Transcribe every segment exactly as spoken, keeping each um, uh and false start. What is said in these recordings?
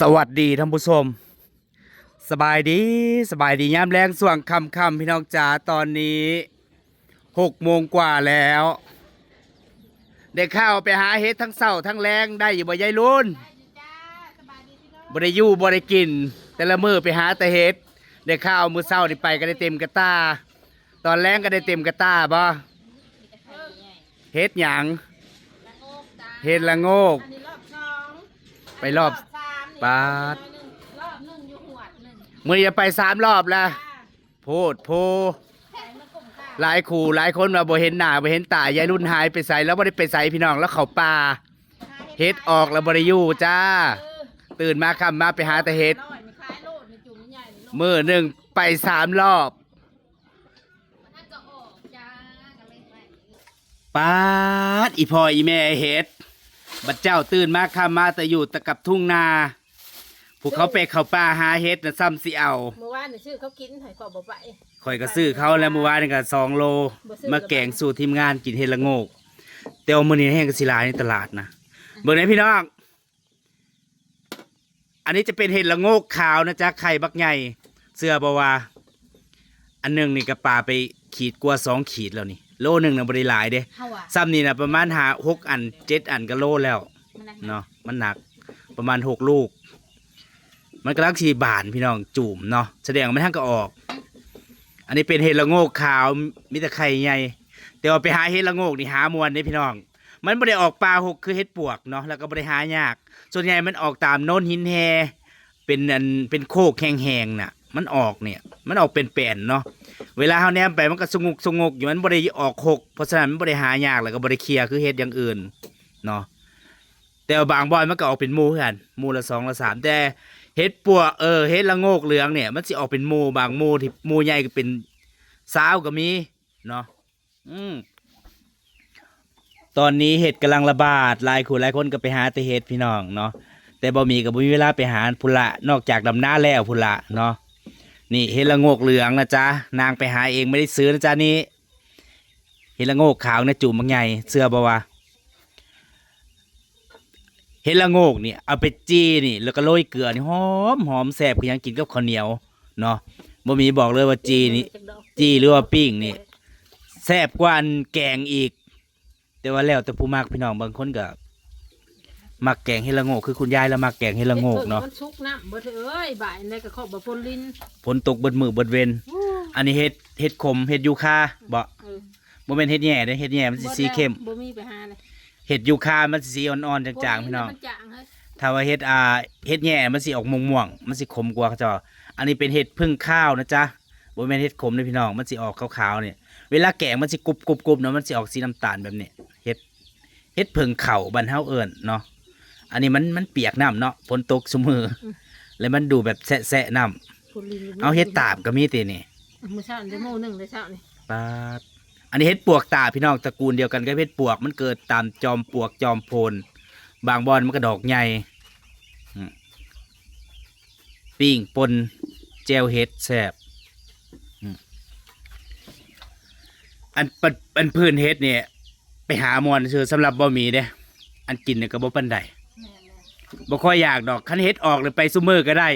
สวัสดีท่านผู้ชม สบายดี สบายดียามแลงช่วงค่ำๆ พี่น้องจ๋า ตอนนี้หกโมงกว่าแล้ว ได้ข่าวไปหาเห็ดทั้งเช้าทั้งแลง ได้อยู่บ่ยายลุน บ่ได้อยู่บ่ได้กิน แต่ละมื้อไปหาแต่เห็ด ได้ข่าวมื้อเช้านี่ไปก็ได้เต็มกะตา ตอนแลงก็ได้เต็มกะตาบ่ เห็ดหยัง เห็ดละโงก อันนี้รอบสอง ไปรอบ อันนี้รอบสามนี่ ปาด รอบหนึ่งอยู่หวดหนึ่ง มื้อนี้จะไปสามรอบแล้ว จ้า โพดโพ หลายคู่หลายคนว่าบ่เห็นหน้าบ่เห็นตายายลุนหายไปไส แล้วบ่ได้ไปไสพี่น้อง แล้วเข้าป่า เห็ดออกแล้วบ่ได้อยู่จ้า ตื่นมาค่ำมาไปหาแต่เห็ด มื้อหนึ่งไปสามรอบ ปาด อีพ่ออีแม่เห็ด บัดเจ้าตื่นมาค่ำมาแต่อยู่แต่กับทุ่งนา ผู้เขาไปเข้าป่าหาเห็ดนะซ้ำสิเอา เมื่อวานนี่ซื้อเขากินให้ข้อยบ่ไป ข่อยก็ซื้อเขาแล้วเมื่อวานนี่ก็สองโล บ่ซื้อ มาแกงสู่ทีมงานกินเห็ดละโงก แต่ว่ามื้อนี้แห้งก็สิหลายในตลาดนะ เบิ่งได้พี่น้อง อันนี้จะเป็นเห็ดละโงกขาวนะจ๊ะ ไข่บักใหญ่ เชื่อบ่ว่า อันหนึ่งนี่ก็ปาไปขีดกว่าสองขีดแล้วนี่ โลหนึ่งนะบ่ได้หลายเด้ เฮาอะ ซ้ำนี่นะประมาณห้าหกอันเจ็ดอันก็โลแล้ว มันหนัก เนาะ มันหนัก ประมาณหกลูก มันกำลังสิบานพี่น้อง จูมเนาะ แสดงว่ามันทั้งก็ออก อันนี้เป็นเห็ดละโงกขาว มีแต่ไข่ใหญ่ แต่ว่าไปหาเห็ดละโงกนี่หาม่วนเด้พี่น้อง มันบ่ได้ออกป่าหกคือเห็ดปวกเนาะ แล้วก็บ่ได้หายาก ส่วนใหญ่มันออกตามโนนหินแฮ เป็นอัน เป็นโคกแห้งๆน่ะ มันออกเนี่ย มันออกเป็นแป้นเนาะ เวลาเฮาแนมไปมันก็สงกสงกอยู่ มันบ่ได้ออกหก เพราะฉะนั้นมันบ่ได้หายาก แล้วก็บ่ได้เคลียร์คือเห็ดอย่างอื่นเนาะ แต่ว่าบางบ่อนมันก็ออกเป็นหมู่คือกัน หมู่ละสองละสาม แต่เห็ดปวก เออ เห็ดละโงกเหลืองเนี่ย มันสิออกเป็นหมู่ บางหมู่ที่หมู่ใหญ่ก็เป็นซาวก็มีเนาะ อืม ตอนนี้เห็ดกำลังระบาด หลายคู่หลายคนก็ไปหาแต่เห็ดพี่น้องเนาะ แต่บ่มีก็บ่มีเวลาไปหาพุ้นละ นอกจากดำนาแล้วพุ้นละเนาะ นี่เห็ดละโงกเหลืองนะจ๊ะ นางไปหาเองไม่ได้ซื้อนะจ๊ะนี่ เห็ดละโงกขาวเนี่ยจูมบักใหญ่ เชื่อบ่ว่า เห็ดละโงกนี่เอาไปจี่นี่ แล้วก็โรยเกลือนี่หอมหอมแซ่บคือหยังกินกับข้าวเหนียวเนาะ บ่มีบอกเลยว่าจี่นี่ จี่หรือว่าปิ้งนี่ แซ่บกว่าอันแกงอีก แต่ว่าแล้วแต่ผู้มักพี่น้อง บางคนก็มักแกงเห็ดละโงก คือคุณยายแล้วมักแกงเห็ดละโงกเนาะ เห็ดเผิ่งมันสุกน้ำเบิดเอ้ย บ่ายในกระเคาะบ่ฝนลิน ฝนตกเบิดมื้อเบิดเว็น อู้ อันนี้เห็ด เห็ดขม เห็ดยูคาบ่ เออ บ่แม่นเห็ดแหย่เด้ เห็ดแหย่มันสิสีเข้ม บ่มีไปหาเลย เห็ดยูคามันสิสีอ่อนๆจางๆพี่น้อง มันจางเฮ้ย ถ้าว่าเห็ด อ่า เห็ดแหย่มันสิออกม่วงๆ มันสิขมกว่าเขาเจ้า อันนี้เป็นเห็ดผึ้งขาวนะจ๊ะ บ่แม่นเห็ดขมเด้อพี่น้อง มันสิออกขาวๆเนี่ย เวลาแกงมันสิกรุบๆๆเนาะ มันสิออกสีน้ำตาลแบบนี้ เห็ด เห็ดเผิ่งเข้าบ้านเฮาเอิ้นเนาะ อันนี้มัน มันเปียกน้ำเนาะ ฝนตกซุมื้อ อืม แล้วมันดูแบบแซะๆน้ำ ฝนลิน เอาเห็ดตาบก็มีตินี่ มื้อเช้านี่ได้โมหนึ่งเลยเช้านี่ ปาด อันนี้เห็ดปวกตาบพี่น้อง ตระกูลเดียวกันกับเห็ดปวก มันเกิดตามจอมปลวกจอมโพน บางบ่อนมันก็ดอกใหญ่ อืม ปิ้งป่นแจ่วเห็ดแซ่บ อืม อัน อัน อันพื้นเห็ดเนี่ย ไปหาม่วนซื่อ สำหรับบ่มีเด้ อันกินเนี่ยก็บ่ปานใด แม่นๆ บ่ค่อยอยากดอก คันเห็ดออกเลยไปซุมื้อก็ได้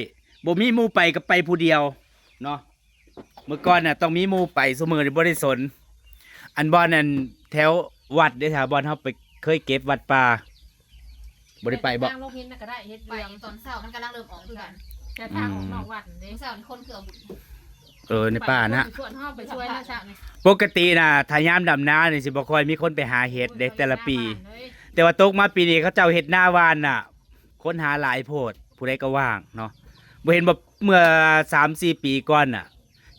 บ่มีหมู่ไปก็ไปผู้เดียวเนาะ เมื่อก่อนน่ะต้องมีหมู่ไป ซุมื้อนี่บ่ได้สน อันบ่อนนั่นแถววัดเด้ แถวบ่อนเฮาไปเคยเก็บวัดป่า บ่ได้ไปบ่ ทางลงหินน่ะก็ได้ เห็ดเหลือง ไปตอนเช้ามันกำลังเริ่มออกคือกัน แต่ทางออกนอกวัดเด้ มื้อเช้านี่คนคือเอาบุญ เออ ในป่านะ ไปชวนเฮาไปช่วยนะเช้านี่ ปกติน่ะ ถ้ายามดำนานี่สิบ่ค่อยมีคนไปหาเห็ดเด้ แต่ละปี แต่ว่าตกมาปีนี้เขาเจ้าเฮ็ดนาหว่านน่ะ คนหาหลายโพด ผู้ใดก็ว่างเนาะ บ่เห็นบ่ เมื่อสามสี่ปีก่อนน่ะ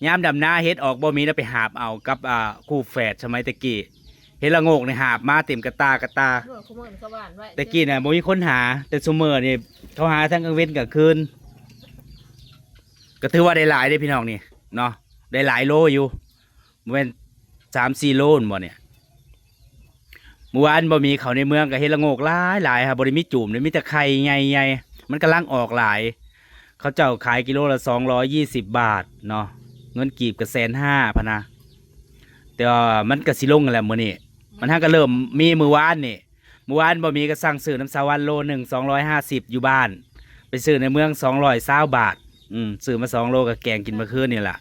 ยามดำนาเห็ดออกบ่มีแล้วไปหาบเอากับ อ่า คู่แฝดสมัยตะกี้ เห็ดละโงกนี่หาบมาเต็มกะตากะตา เมื่อคุมื้อนี่เขาหว่านไว้ แต่กี้น่ะบ่มีคนหา แต่ซุมื้อนี่เขาหาทั้งกลางเว็นกลางคืน ก็ถือว่าได้หลายเด้พี่น้องนี่เนาะ ได้หลายโลอยู่ บ่แม่นสามสี่โลนั่นบ่เนี่ย เมื่อวานบ่มีเขาในเมืองก็เห็ดละโงกหลายหลายครับ บ่ได้มีจูมเลย มีแต่ไข่ใหญ่ๆ มันกำลังออกหลาย เขาเจ้าขายกิโลละสองร้อยยี่สิบบาทเนาะ เงินกีบก็แสนห้าพันนะ แต่ว่ามันก็สิลงกันแหละมื้อนี้ มันหาก็เริ่มมีมื้อวานนี่ มื้อวานบ่มีก็สั่งซื้อน้ำสาวันโลหนึ่งสองร้อยห้าสิบอยู่บ้าน ไปซื้อในเมืองสองร้อยซาวบาท อืม ซื้อมาสองโลก็แกงกินเมื่อคืนนี่แหละ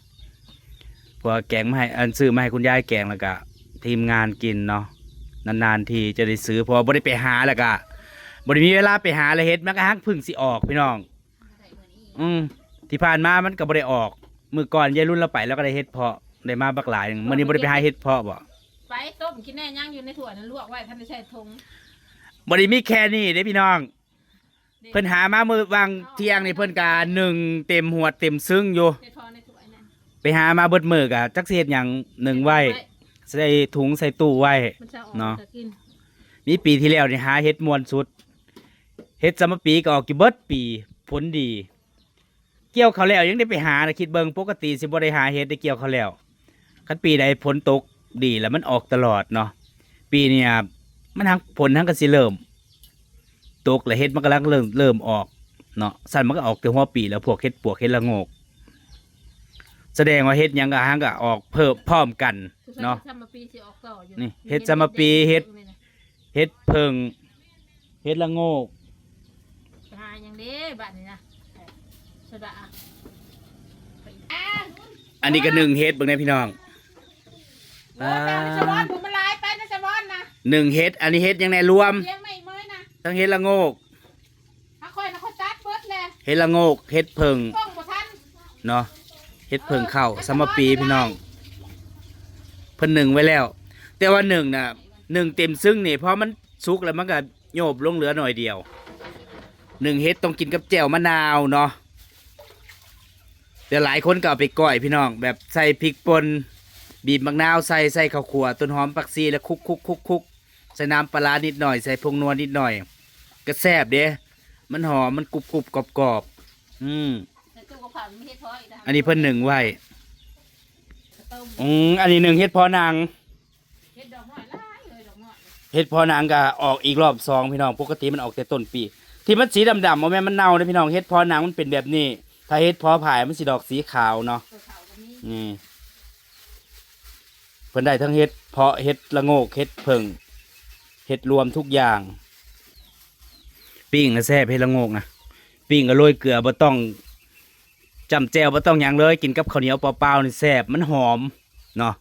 เพราะว่าแกงมาให้ อันซื้อมาให้คุณยายแกงแล้วก็ทีมงานกินเนาะ นานๆทีจะได้ซื้อ เพราะว่าบ่ได้ไปหาแล้วก็บ่ได้มีเวลาไปหาแล้ว เห็ดมันก็ฮักเพิ่งสิออกพี่น้อง อืม ที่ผ่านมามันก็บ่ได้ออก มื้อก่อนยายรุ่นเราไปเราก็ได้เห็ดเพาะ ได้มาบักหลายหนึ่ง มื้อนี้บ่ได้ไปหาเห็ดเพาะบ่ ไปต้มกินแน่ ยังอยู่ในถ้วยนั้น ลวกไว้ ทันได้ใส่ถุง บ่ได้มีแค่นี้เด้พี่น้อง เพิ่นหามามื้อวางเที่ยงนี่ เพิ่นก็นึ่งเต็มหวดเต็มซึ่งอยู่ เห็ดเพาะในถ้วยนั่น ไปหามาเบิดมื้อก็จักสิเฮ็ดหยัง นึ่งไว้ ใส่ถุงใส่ตู้ไว้ มันจะออก เนาะ จะกิน มีปีที่แล้วนี่หาเห็ดม่วนสุด เห็ดสามปีก็ออกอยู่เบิดปี ผลดี เกี่ยวข้าวแล้วยังได้ไปหานะ คิดเบิ่ง ปกติสิบ่ได้หาเห็ด ได้เกี่ยวข้าวแล้ว คันปีใดฝนตกดีแล้วมันออกตลอดเนาะ ปีเนี่ยมันฮักฝนฮักก็สิเริ่มตก แล้วเห็ดมันกำลังเริ่ม เริ่มออกเนาะ สั่นมันก็ออกแต่หัวปีแล้ว พวกเห็ดปวก เห็ดละโงก แสดงว่าเห็ดหยังก็ฮักก็ออกเพิ่มพร้อมกันเนาะ สามปีสิออกต่ออยู่ นี่ เห็ดสามปี เห็ด เห็ดเผิ่ง เห็ดละโงก ไปหาหยังเด้บัดนี้นะ สะดะ อันนี้ก็นึ่งเห็ดเบิ่งแน่พี่น้อง โอ้ย ไปเอาในสะบอน ผมมาหลายไปในสะบอนนะ นึ่งเห็ด อันนี้เห็ดหยังแน่ รวม เลี้ยงไม่เมยนะ ทั้งเห็ดละโงก ถ้าค่อยนะค่อยตัดเบิดแหละ เห็ดละโงก เห็ดเผิ่ง ส่งบ่ทัน เนาะ เห็ดเผิ่งเข้า เออ สามปีพี่น้อง เพิ่นนึ่งไว้แล้ว แต่ว่านึ่งน่ะ นึ่งเต็มซึ่งนี่ พอมันสุกแล้วมันก็โยบลงเหลือหน่อยเดียว นึ่งเห็ดต้องกินกับแจ่วมะนาวเนาะ แต่หลายคนก็เอาไปก้อยพี่น้อง แบบใส่พริกป่น บีบมะนาวใส่ ใส่ข้าวคั่ว ต้นหอม ผักชี แล้วคลุกคลุกคลุกคลุก ใส่น้ำปลาร้านิดหน่อย ใส่ผงนัวนิดหน่อย ก็แซ่บเด้ มันหอม มันกรุบกรุบกรอบกรอบ อืม ในตู้กับข้าวมีเห็ดเพาะอีกนะ อันนี้เพิ่นนึ่งไว้ ข้าวต้ม อืม อันนี้นึ่งเห็ดเพาะนาง เห็ดดอกน้อยหลายเลย ดอกน้อย เห็ดเพาะนางก็ออกอีกรอบสองพี่น้อง ปกติมันออกแต่ต้นปี ที่มันสีดำๆ บ่แม่นมันเน่าเด้อพี่น้อง เห็ดเพาะนางมันเป็นแบบนี้ ถ้าเห็ดเพาะผายมันสิดอกสีขาวเนาะ เออ ขาวก็มี นี่ เพิ่นได้ทั้งเห็ดเพาะ เห็ดละโงก เห็ดเผิ่ง เห็ดรวมทุกอย่าง ปิ้งก็แซ่บ เห็ดละโงกนะ ปิ้งก็โรยเกลือ บ่ต้องจ้ำแจ่ว บ่ต้องหยังเลย กินกับข้าวเหนียวเปล่าๆนี่แซ่บ มันหอมเนาะ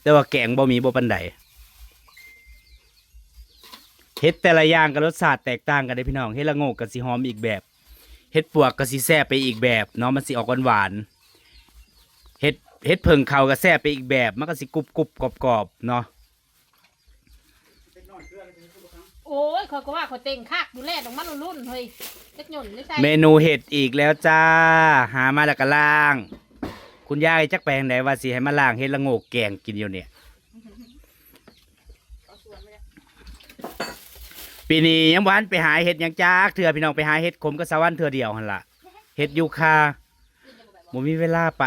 แต่ว่าแกงบ่มี บ่ปานใด เห็ดแต่ละอย่างก็รสชาติแตกต่างกันเด้พี่น้อง เห็ดละโงกก็สิหอมอีกแบบ เห็ดปวกก็สิแซ่บไปอีกแบบเนาะ มันสิออกหวานๆ เห็ด เห็ดเผิ่งเข้าก็แซ่บไปอีกแบบ มันก็สิกรุบกรุบกรอบกรอบๆ เนาะ โอ้ย ข้อยก็ว่าข้อยเต็งคักอยู่แล้ว ดอกมันรุ่นๆ เฮ้ย จักหย่อนอยู่ใส่ เมนูเห็ดอีกแล้วจ้า หามาแล้วก็ล้าง คุณยายจักไปทางใด ว่าสิให้มาล้างเห็ดละโงกแกงกินอยู่เนี่ย ปีนี้ยังบ่ทันไปหาเห็ดหยังจักเทื่อพี่น้อง ไปหาเห็ดขมกับสะหวันเทื่อเดียวหั่นล่ะ เห็ดยูคา บ่มีเวลาไป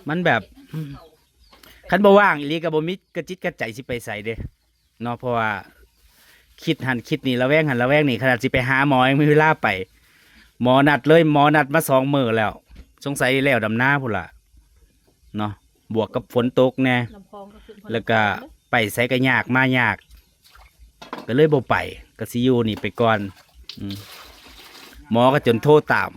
มันแบบ อืม คันบ่ว่างอีหลีก็บ่มีกระจิตกระใจสิไปไสเด้เนาะ เพราะว่าคิดหั่นคิดนี่ ระแวงหั่นระแวงนี่ ขนาดสิไปหาหมอยังมีเวลาไป หมอนัดเลย หมอนัดมาสองมื้อแล้ว สงสัยแล้วดำนาพุ้นล่ะเนาะ บวกกับฝนตกแน่ น้ำคลองก็ขึ้นพอ แล้วก็ไปไสก็ยากมายาก ก็เลยบ่ไป ก็สิอยู่นี่ไปก่อน อืม หมอก็จนโทรตาม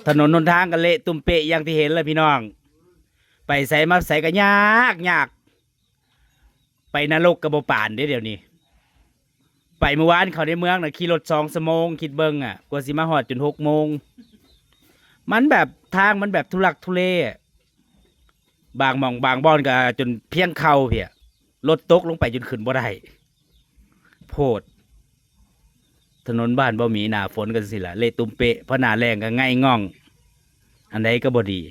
ถนนหนทางก็เละตุ้มเปะอย่างที่เห็นเลยพี่น้อง ไปไสมาไสก็ยากยาก ไปนรกก็บ่ปานเด้เดี๋ยวนี้ ไปเมื่อวานเข้าในเมืองน่ะ ขี่รถสองชั่วโมง คิดเบิ่งอะ กว่าสิมาฮอดจนหกโมง มันแบบทางมันแบบทุลักทุเลอะ บางหม่องบางบ่อนก็จนเพียงเข่าเพีย รถตกลงไปจนขึ้นบ่ได้ โพด ถนนบ้านบ่มี หน้าฝนก็สิล่ะ เละตุ้มเปะ พอหน้าแล้งก็ไง่ง่อง อันใดก็บ่ดี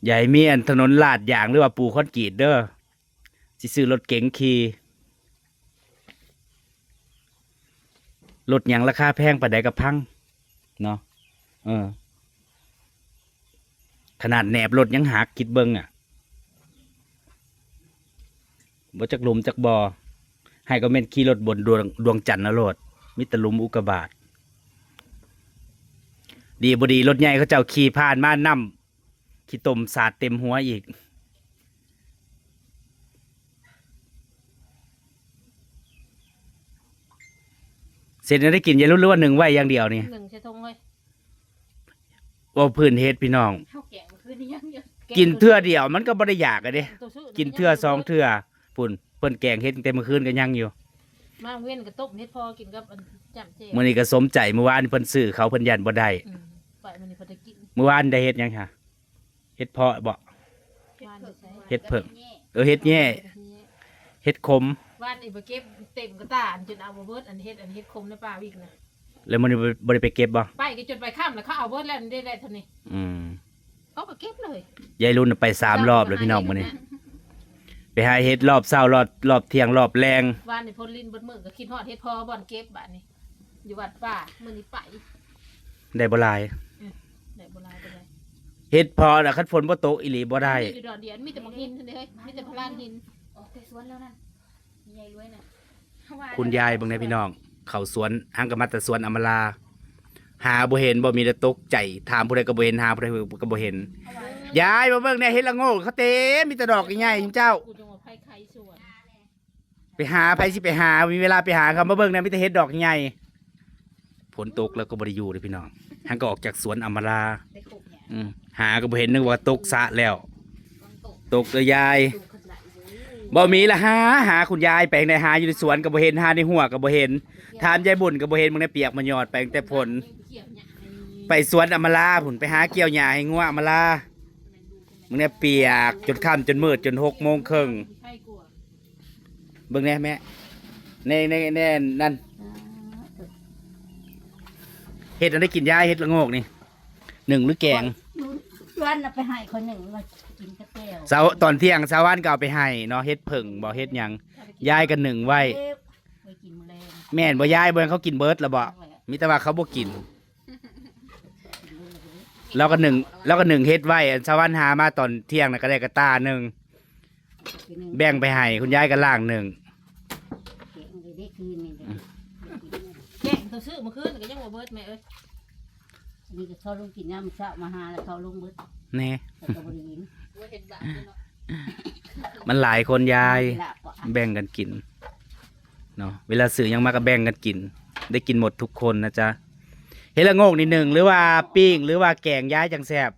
อย่าให้มีอันถนนลาดยางหรือว่าปูคอนกรีตเด้อ สิซื้อรถเก๋งขี่ รถหยังราคาแพงปานใดก็พัง เนาะ เออ ขนาดแหนบรถยังหัก คิดเบิ่งอะ บ่จักหลุมจักบ่อ ให้ก็แม่นขี่รถบนดวง ดวงจันทร์เอาโลด มีแต่หลุมอุกกาบาต ดีบ่ดีรถใหญ่เขาเจ้าขี่ผ่านมา น้ำขี้ตมสาดเต็มหัวอีก เ เสร็จแล้วได้กินยายรุ่นหรือว่าหนึ่งไว้อย่างเดียวนี่ หนึ่งใส่ถุงเลย ว่าพื้นเฮ็ดพี่น้อง ข้าวแกงมื้อคืนนี้ยังอยู่ กินเทื่อเดียวมันก็บ่ได้อยากอะเด้ ตัวซื้อ กินเทื่อสองเทื่อ พุ่น เพิ่นแกงเฮ็ดตั้งแต่มื้อคืนก็ยังอยู่ มางเว้นก็ต้มเฮ็ดพอกินกับอันจ้ำแจ่ว มื้อนี้ก็สมใจ มื้อวานเพิ่นซื้อเขาเพิ่นย่านบ่ได้ อืม ไปมื้อนี้เพิ่นได้กิน มื้อวานได้เฮ็ดหยังคะ เฮ็ดเพาะบ่ วานได้ใส่ เฮ็ดเผิ่ง เออ เฮ็ดแย่ เฮ็ดขม วานนี่ไปเก็บเต็มกระตา อันจนเอาบ่เบิด อันเฮ็ด อันเฮ็ดขมในป่าวิกนะ แล้วมื้อนี้บ่ บ่ได้ไปเก็บบ่ ไปก็จนไปค่ำแล้วเขาเอาเบิดแล้ว มันได้ ได้เท่านี้ อืม เขาก็เก็บเลย ยายรุ่นไปสามรอบแล้วพี่น้องมื้อนี้ ไปหาเฮ็ดรอบเช้า รอบ รอบเที่ยง รอบแลง วานนี่พลลินเบิดมื้อก็คิดฮอดเฮ็ดพอบ่อนเก็บ บาดนี้ อยู่วัดป่า มื้อนี้ไป ได้บ่หลาย อืม ได้บ่หลายปานใด เฮ็ดพอน่ะ คันฝนบ่ตกอีหลีบ่ได้ มีอยู่ดอกเดียว มีแต่หมากหินเท่านั้นเฮ้ย มีแต่พลานหิน ออกแต่สวนแล้วนั่น ยายรวยน่ะ คุณยายเบิ่งแหน่พี่น้อง เข้าสวน หังก็มาแต่สวนอำมาลา หาบ่เห็น บ่มีแต่ตกใจ ถามผู้ใดก็บ่เห็น หาผู้ใดก็บ่เห็น ยายมาเบิ่งแหน่ เห็ดละโงกเขาเต็ม มีแต่ดอกใหญ่ๆ เจ้า กูจังว่าไผไขสวน ไปหา ไผสิไปหา มีเวลาไปหาเขา มาเบิ่งแหน่ มีแต่เห็ดดอกใหญ่ ฝนตกแล้วก็บ่ได้อยู่เลยพี่น้อง หังก็ออกจากสวนอำมาลา ได้ครบเนี่ย อืม หาก็บ่เห็น นึกว่าตกสระแล้ว ตกเลยยาย บ่มีละ หา หาคุณยายไปไหน หาอยู่ในสวนก็บ่เห็น หาในหัวก็บ่เห็น ถามยายบุญก็บ่เห็น มึงได้เปียกมายอดไปตั้งแต่ฝน ไปสวนอำมาลาพุ่น ไปหาเกี่ยวหญ้าให้งัวอำมาลา มึงเนี่ยเปียกจนค่ำจนมืดจนหกโมงครึ่ง เบิ่งแหน่แม่ ใน ใน ในนั่น เห็ดอันได้กินยาย เห็ดละโงกนี่ หนึ่งหรือแกง ชวนเอาไปให้คนหนึ่งมากินกับแจ่ว เช้า ตอนเที่ยง เช้าวันก็เอาไปให้เนาะ เห็ดเผิ่งบ่ เห็ดหยัง ยายก็หนึ่งไว้ เก็บไว้กินมื้อแลง แม่นบ่ยาย บ่แม่นเขากินเบิดแล้วบ่ นั่นแหละ มีแต่ว่าเขาบ่กิน แล้วก็หนึ่ง แล้วก็หนึ่งเห็ดไว้ อันเช้าวันหามาตอนเที่ยงน่ะก็ได้กระตาหนึ่ง แบ่งไปให้คุณยายก็ล่างหนึ่ง แกงเลยได้คืนนี่เลย แกงตัวซื้อเมื่อคืนก็ยังบ่เบิดแม่เอ้ย อันนี้ก็เข้าลงกินน้ำเช้ามาหาแล้วเข้าลงเบิด แน่ แต่ก็บ่ได้ยิน บ่เห็นบาปเลยเนาะ มันหลายคนยาย หลับอ่ะ แบ่งกันกินเนาะ เวลาซื้อหยังมาก็แบ่งกันกิน ได้กินหมดทุกคนนะจ๊ะ เห็ดละโงกนี่หนึ่ง หรือว่าปิ้ง หรือว่าแกงยายจังแซ่บ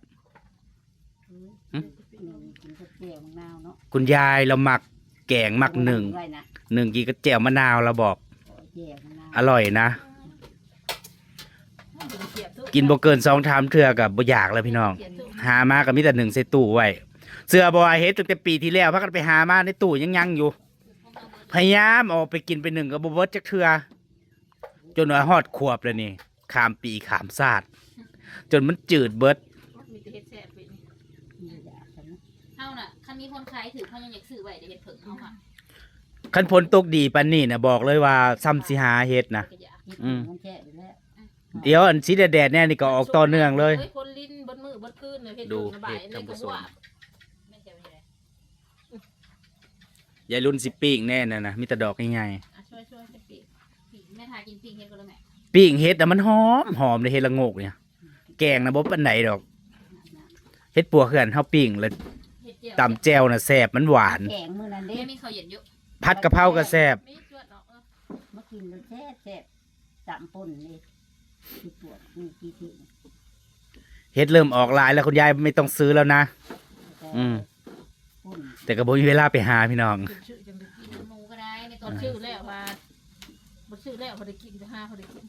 อืม หนึ่งกินกับแจ่วมะนาวเนาะ คุณยายเรามักแกงมักหนึ่ง ด้วยนะ หนึ่งกินกับแจ่วมะนาวเราบอก แจ่วมะนาว อร่อยนะ กินบ่เกินสองสามเทื่อก็บ่อยากแล้วพี่น้อง หามาก็มีแต่หนึ่งใส่ตู้ไว้ เชื่อบ่ว่าเห็ดตั้งแต่ปีที่แล้ว พากันไปหามาในตู้ยังยังอยู่ พยายามออกไปกินไปหนึ่งก็บ่เบิดจักเทื่อ จนว่าฮอดขวบแล้วนี่ ข้ามปีข้ามชาติ จนมันจืดเบิด มีแต่เห็ดแซ่บปีนี้ เฮาน่ะ คันมีคนขายถือเขายังอยากซื้อไว้เด้ เห็ดเผิ่งเฮาค่ะ คันฝนตกดีปานนี้นะ บอกเลยว่าซ้ำสิหาเห็ดนะ ก็อยาก อืม มันแซ่บอยู่แล้ว เดี๋ยวอันสีแดดๆแน่นี่ก็ออกต่อเนื่องเลย เฮ้ย คนลิ้นเบิดมื้อเบิดคืนเลย เห็ด ดู เบิดระบาย เห็ด ในกระ ท่านผู้ชม หัว แม่นจะเป็นไง ยายรุ่นสิปิ้งแน่น่ะนะ มีแต่ดอกใหญ่ๆ อ่ะ ช่วยๆ ช่วยปิ้ง ปิ้ง แม่ทากินปิ้งเห็ดก็แล้วแม่ ปิ้งเห็ดน่ะมันหอม หอมเลย เห็ดละโงกเนี่ย แกงน่ะบ่ปานใดดอก เห็ดปวกเฮือนเฮาปิ้งแล้ว เห็ดเจียว ตำแจ่วน่ะแซ่บ มันหวาน แกงมื้อนั้นเด้ ไม่มีข้าวเย็นอยู่ ผัดกะเพราก็แซ่บ มีจวดเนาะ เออ มากินแล้วแซ่บแซ่บ ตำป่นเลย ที่ปวด มีกี่ที่ เห็ดเริ่มออกหลายแล้วคุณยายไม่ต้องซื้อแล้วนะ แต่ อืม ป่น แต่ก็บ่มีเวลาไปหาพี่น้อง ซื้อจังได้กิน หมูก็ได้ ในตอนซื้อแล้วว่า บ่ซื้อแล้วบ่ได้กิน ไปหาบ่ได้กิน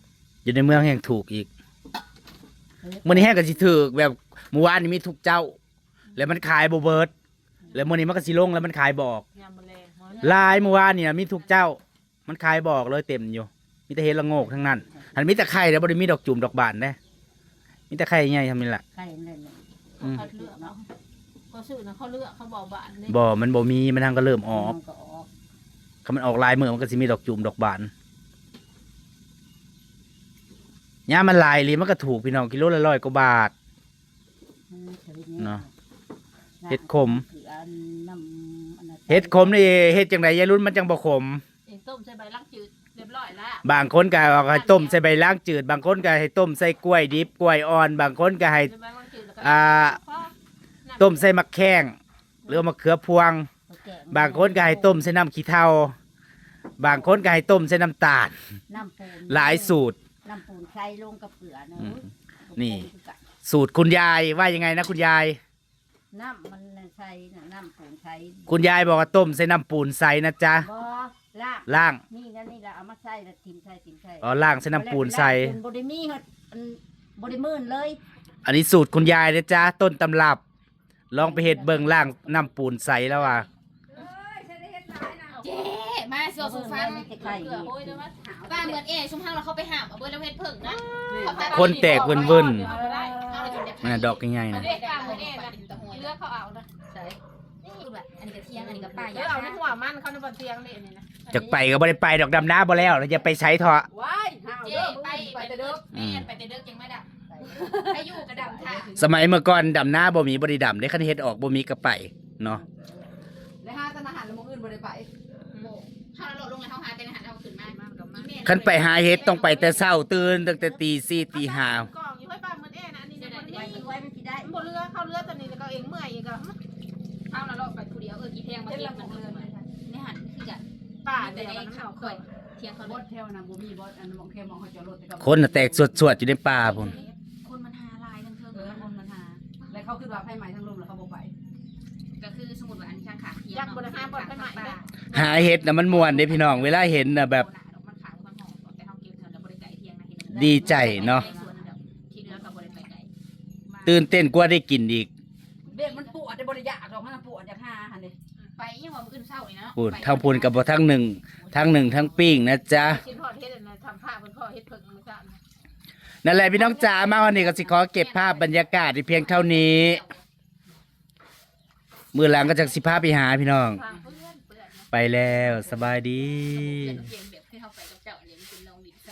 อยู่ในเมืองแห่งถูกอีก เออ มื้อนี้แฮงก็สิถูกแบบ มื้อวานนี่มีทุกเจ้า แล้วมันขายบ่เบิด แล้วมื้อนี้มันก็สิลงแล้วมันขายบ่ออก ยามมื้อแลง หลาย มื้อวานนี่นะมีทุกเจ้า มันขายบ่ออกเลย เต็มอยู่ มีแต่เห็ดละโงกทั้งนั้น หันมีแต่ไข่แล้วบ่ได้มีดอกจูมดอกบานเด้ มีแต่ไข่ใหญ่ทำนี่แหละ ไข่นั่นแหละ อืม เขาเลือกเนาะ เขาซื้อนะ เขาเลือก เขาบอกบานเลย บ่ มันบ่มี มันทางก็เริ่มออก มันก็ออก คันมันออกหลายมื้อมันก็สิมีดอกจูมดอกบาน ยามมันหลายอีหลีมันก็ถูกพี่น้อง กิโลละร้อยกว่าบาท อืม เนาะ เห็ดขม คืออันน้ำอันนั้น เห็ดขมนี่เฮ็ดจังไดยายรุ่นมันจังบ่ขม เองต้มใส่ใบลางจืดเรียบร้อยแล้ว บางคนก็เอาให้ต้มใส่ใบลางจืด บางคนก็ให้ต้มใส่กล้วยดิบกล้วยอ่อน บางคนก็ให้ ใส่ใบลางจืดแล้วก็ อ่า พอ ต้มใส่หมากแข้ง หรือว่ามะเขือพวง เอาแกง บางคนก็ให้ต้มใส่น้ำขี้เถ้า บางคนก็ให้ต้มใส่น้ำตาล น้ำปูน หลายสูตร น้ำปูนใส่ลงกับเกลือเนอะ อืม โอ้ย นี่ คือกัน สูตรคุณยายว่ายังไงนะคุณยาย น้ำมันใส่น่ะน้ำปูนใส่ คุณยายบอกว่าต้มใส่น้ำปูนใสนะจ๊ะ บ่ล้าง ล้าง นี่นั่นนี่ละเอามาใส่ละทิมใส่ทิมใส่ อ๋อล้างใส่น้ำปูนใส บ่ได้มีเฮ็ดอันบ่ได้มื่นเลย อันนี้สูตรคุณยายนะจ๊ะ ต้นตำรับ ลองไปเฮ็ดเบิ่งล้างน้ำปูนใสแล้วว่ะ เจ๊มาเสือสูฟัง มีแต่ไข่ ป้าเหมือนเอชุมเฮาเราเข้าไปหาบเอาเบิ่งแล้วเฮ็ดเพิ่งนะ คนแตกเวินๆ เอาเลยจนได้ น่ะดอกใหญ่ๆนะ เด็กป้าเหมือนเอนะเลือกเขาเอานะ ใช่ นี่แบบอันนี้กระเทียมอันนี้กระป้า เดี๋ยวเอาในหัวมันเขาในบ่เตียงนี่นี่นะ จักไปก็บ่ได้ไปดอกดำนาบ่แล้วแล้วจะไปไสเถาะ ว้ายห้าว เจ๊ เด้อ ไป ไปแต่เด้อ แม่นไปแต่เด้อจังมาดับไปอยู่กระดับค่ะ สมัยเมื่อก่อนดำนาบ่มีบ่ได้ดำเด้ คันเฮ็ดออกบ่มีก็ไปเนาะ และห้าตะนาหันแล้วมื้ออื่นบ่ได้ไป โบกถ้าเราลดลงแล้วเขาหาแต่ในหันเอาขึ้นมา คันไปหาเห็ดต้องไปแต่เช้าตื่นตั้งแต่ตีสี่ตีห้า กองอยู่ให้ป้าเหมือนเอนะอันนี้นะบ่ได้ ไว้มันสิได้ มันบ่เลือกเขาเลือกตัวนี้แล้วก็เองเมื่อยอีกอ่ะ เข้าแล้วเราไปผู้เดียวเออกี่แพงมาเก็บมันเลยในหันคือกัน ป้า แต่ แต่ ใน ใน ขั เขา บก่อยเทียงเขา บดแถวนั้นบ่มีบดอันมองแค่มองเขาจอดรถแต่ก็ คนน่ะแตกสวดๆอยู่ในป่าพุ่น คนมันหาลายกันเทิง เออคนมันหาแล้วเขาคือว่าไฟไหม้ทั้งลมแล้วเขาบ่ไป ก็คือสมมติว่าอันนี้ข้างขาเทียง อยากบ่ได้หาบ่ได้ไฟไหม้เด้ หาเห็ดน่ะมันม่วนเด้พี่น้อง เวลาเห็นน่ะแบบ มันขาวมันหอมแต่เขาเก็บเงินแล้วบริไก่เทียงนะเห็น ดีใจเนาะ ที่เหลือก็บริไปไก่ ตื่นเต้นกว่าได้กินอีก เบ็ดมันปวดแต่บ่ได้อยากดอกมันปวดอยากหาหั่นเด้ ไปยังว่ามื้ออื่นเช้านี่เนาะ พูดทั้งพูนกับทั้งหนึ่งทั้งหนึ่งทั้งปิ้งนะจ๊ะ คิดฮอดเฮ็ดอันนั้นทำผ้าเพิ่นขอเฮ็ดเพิ่งมื้อเช้านี่ นั่นแหละพี่น้องจ๋ามาวันนี้ก็สิขอเก็บภาพบรรยากาศที่เพียงเท่านี้ มื้อหลังก็จะสิพาไปหาพี่น้อง ไปแล้วสบายดี เปลี่ยนแบบที่เขาไปกับเจ้าเนี่ยมันเป็นลองวินไซ